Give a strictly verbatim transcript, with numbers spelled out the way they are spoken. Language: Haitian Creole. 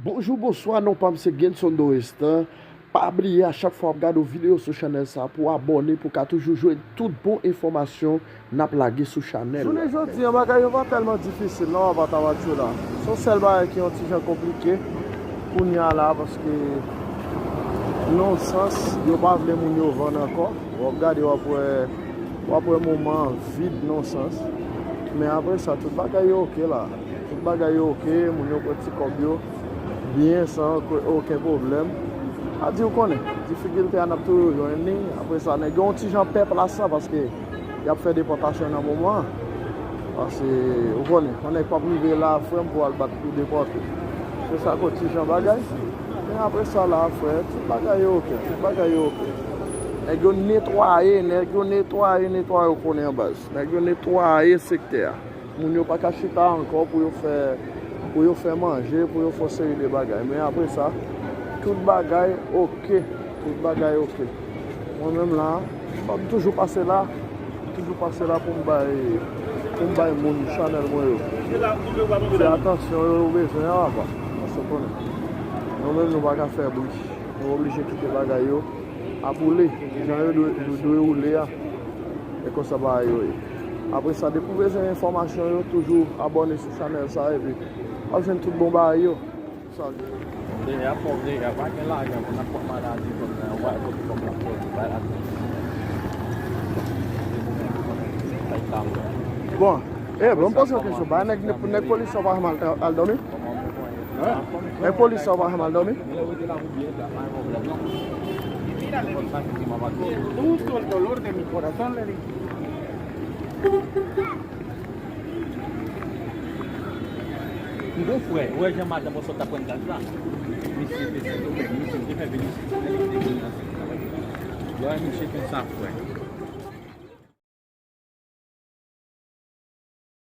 Bonjou, bonswa, non pa m se Genson Dorestan. Pa bliye a chak fwa w ap gade yon videyo sou chanèl sa pou w abòne pou w ka toujou jwenn tout bon enfòmasyon n ap lage sou chanèl la. Jounen jodi an, bagay yo pa tèlman difisil non, apa Tabachoula. Se yon sèl bagay ki yon ti jan konplike kounye a la, paske nan yon sans, yo pa vle moun yo vann ankò. W ap gade, w ap wè, w ap wè moman an vid nan yon sans. Men apre sa, tout bagay yo oke la. Tout bagay yo oke, moun yo pran ti kòb yo byen san oke-, okenn pwoblèm. A di w konnen, difikilte a n ap toujou jwenn li. Apre sa, nèg yo yon ti jan pè plas la paske y ap fè depòtasyon nan moman an. Paske, ou konnen, yon nèg p ap rive la, frè m, pou al bat pou depòte. Se sa k yon ti jan bagay. Men apre sa la, frè, tout bagay yo oke, tout bagay yo oke. Nèg yo netwaye, nèg yo netwaye, netwaye, ou konnen an baz. Nèg yo netwaye sektè a. Moun yo pa ka chita ankò pou yo fè, pou yo fè manje, pou yo fè yon seri de bagay. Men apre sa, tout bagay oke. Tout bagay oke. Mwen menm la, m ap toujou pase la. Toujou pase la pou m bay, pou m bay moun chanèl mwen yo. Fè atansyon yo, yo bezwen an apa. Paske konnen. Nou menm nou pa ka fè bri. Nou oblije kite bagay yo ap woule jan yo dwe, yo dwe woule a. E konsa bagay yo ye. Apre sa, depi w bezwen enfòmasyon yo, toujou abòne sou chanèl sa epi w ap jwenn tout bon bagay yo. Sa l ye. Deja pòv, deja pa gen lajan pou n ap pran maladi kòm nan, wè kote kòm nan sòti, bay la. Bon, e, bon, m poze yon kesyon. Ba nèg, nèg polis yo pa janm al, al dòmi? Nèg polis yo pa janm al dòmi? Justo el dolor de mi corazón, le dije. M gon frè, ou wè jan madanm mwen sot ap pran gaz la? Misye te Sendomeng, misye te fè vin isit, se li ki te vin nan Sendomeng. Lè misye konsa, frè.